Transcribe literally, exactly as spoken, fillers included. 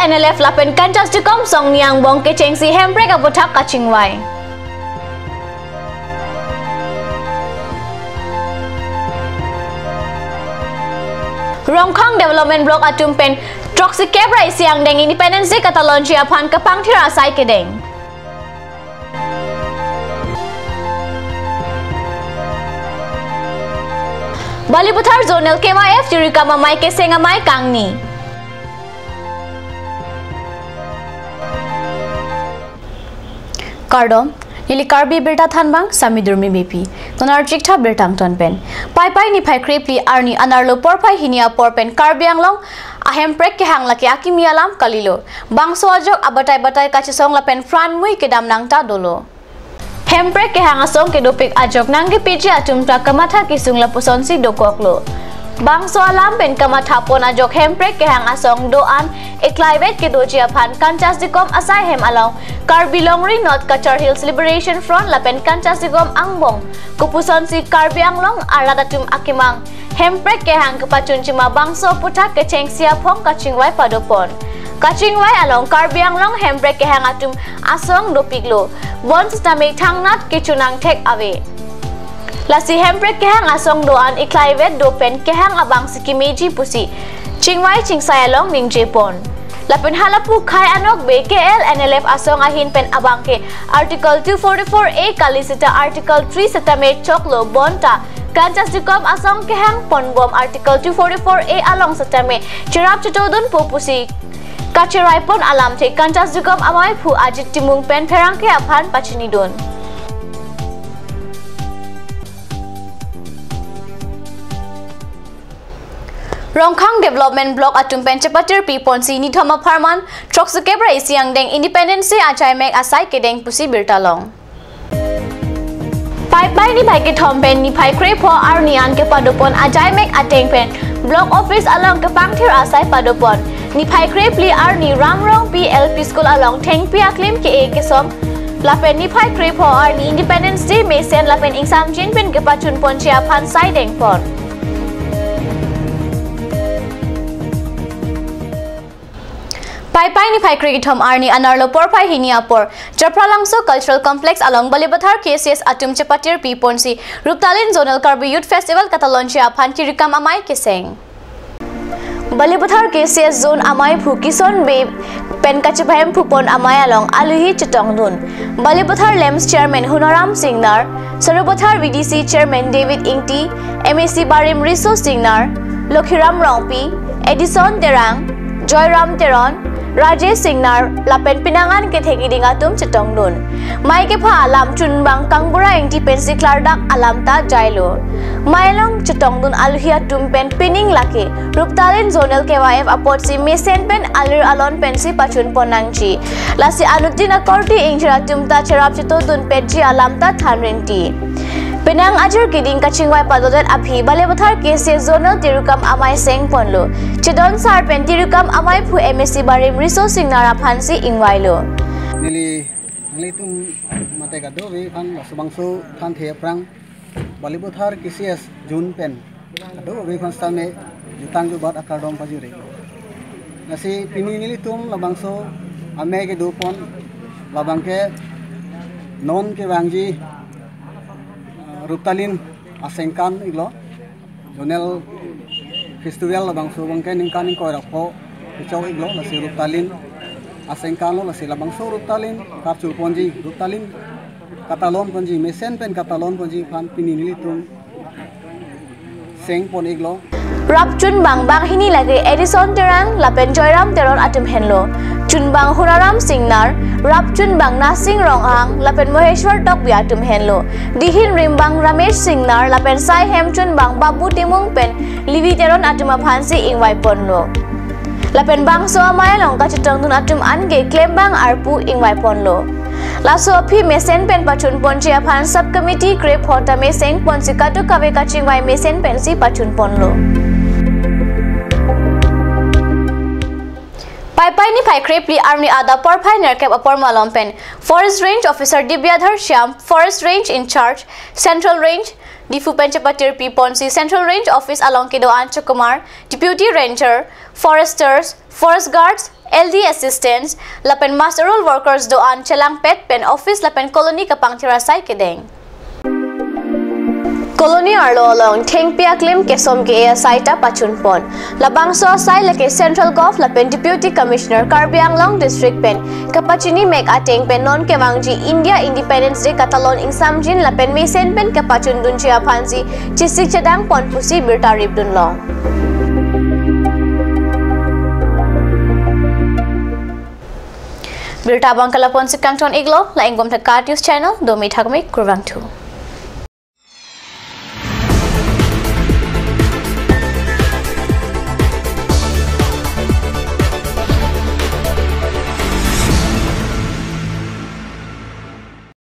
N L F lapen Kanchas Dekom asong ni angbong kechengsi hemprek aputhak kachingvai. Rongkhang Development Block atum pen throksi kep ra isi angdeng Independence Day katalonji aphan kapangthir asai kedeng. Balipathar Zonal K Y F tirikam amei keseng amei kangni. Kardom, neli Karbi Birta thanbang Sami Durmi Beypi. Non archik tha birta angton pen. Paipai niphai krephli arni anerlo porphai hini apor pen Karbi Anglong ahemprek kehang lake akimi alam kalilo. Bangso ajok abatai batai kachesong lapen pran mui kedam nangta dolo. Hemprek kehang asong kedopik ajok nangkepiji atum ta kamatha kesung lapusonsi dokoklo. Bangso alam pen kamathapon ajok hemprek kehang asong do-an eklaivet kedoji aphan Kanchas Dekom asai hem along Karbi Longri North Cachar Hills Liberation Front lapen Kanchas Dekom angbong kopusonsi Karbi Anglong arat atum akemang hemprek kehang kepachunji ma bangso aputhak kechengsi aphong kachingvai padopon. Kachingvai along Karbi Anglong hemprek kehang atum asong dopiklo. Bonsitame thangnat kecho nangthek ave. Lasi hemprek kehang asong do-an eklaivet do pen kehang abangsi kemeji pusi chingvai chingsai along ningjepon. Lapen halapu khei anokbe K L N L F asong ahin pen abangke Article two forty-four A kali seta Article three seta me choklo bonta Kanchas Dekom asong kehang ponbom Article two forty-four A along seta me cherap chetodunpo pusi kacheraipon alamthe Kanchas Dekom ameiphu Ajit Timung pen pherangke aphan pachinidun. Rongkhang Development Block atum pen chepatirpi ponsi nithom apharman throksi kep ra isi angdeng Independence Day ajaimek asai kedeng pusi birta long. Paipai niphai kethom pen niphai krepho arni an kepadopon ajaimek ateng pen Block Office along kepangthir asai padopon. Niphai krephli arni Ram Rongpi L P School along thengpi aklim ke-e kesom lapen niphai krepho arni Independence Day mesen lapen ingsamjin pen kepachunponji aphan sai dengpon. Paipai niphai krekethom arni anerlo porphai hini apor Japralangso Cultural Complex along Balipathar K C S atum chepatirpi ponsi Ruptalin Zonal Karbi Youth Festival katalonji aphan tirikam amei keseng. Balipathar K C S Zone ameiphu Kison Bey pen kachepahemphupon amei along aluhi chetongdun. Balipathar LAMPS Chairman Honoram Singnar, Sarupathar V D C Chairman David Ingti, M A C Barim Riso Singnar, Lokhiram Rongpi, Edison Terang, Joyram Teron, Rajesh Singnar lapen pinangan kethek iding atum chetongdun. Mei kepha alam chunbang Kangbura Ingti pensi klardak alam ta jailo. Mei along chetongdun aluhi atum pen pining lake Ruptalin Zonal K Y F apotsi mesen pen alir alon pensi pachunpon nangji. Lasi anuttin akorte ingjir atum ta cherap chetodunpetji alam ta than rinti. Penang ajir keding kachingvai padodet aphi Balipathar K C S Zonal tirikam amei sengponlo. Chedon sar pen tirikam ameiphu M A C Barim Riso Singnar aphansi ingvailo. Neli nanglitum mate kadokave aphan laso bangso thanthe aphrang Balipathar K C S Zone pen kadokave aphan sitame jutang jubat akardom pajir-iklo. Lasi pini nelitum labangso amei kedopon labangke non kevangji, ah, Ruptalin asengkan-iklo. Zonal Festival labangso abangke ningkan ingkoi ra pho kechok-iklo, lasi Ruptalin asengkanlo, lasi labangso Ruptalin karchuponji, Ruptalin katalonponji, mesen pen katalonponji aphan pini nelitum sengpon-iklo. Rap chunbang banghini lake Edison Terang lapen Joyram Teron atum henlo. Chunbang Honoram Singnar, rap chunbang Nasing Ronghang lapen Moheshwar Tokbi atum henlo. Dihin rimbang Ramesh Singnar lapen sai hem chunbang Babu Timung pen Livi Teron atum aphansi ingvaiponlo. Lapen bangso amei along kachetongdun atum anke klembang arpu ingvaiponlo. Laso aphi mesen pen pachunponji aphan sub committee krepho ta mesen ponsi kadokave kachingvai mesen pensi pachunponlo. Paipai niphai krephli arni adap porphai nerkep apor malom pen Forest Range Officer Dibyadhar Shyam, Forest Range in charge, Central Range, Diphu pen chepatirpi ponsi Central Range Office along kedo-an chokomar, Deputy Ranger, Foresters, Forest Guards, L D assistants lapen muster roll workers do-an chelangpet pen office lapen colony kapangthir asai kedeng. Colony arlo along thengpi aklim kesom ke-e asai ta pachun pon. Labangso asai lake Central Govt lapen Deputy Commissioner Karbi Anglong District pen kapachini mek ateng pen non kevangji India Independence Day katalon ingsamjin lapen mesen pen kapachundunji aphansi chesik chedang pon pusi birta ripdun long. Birta abang ke lapu-ansi kangton-iklo, la ingbom thek KAT News Channel, domi thakmi, kurvangthu.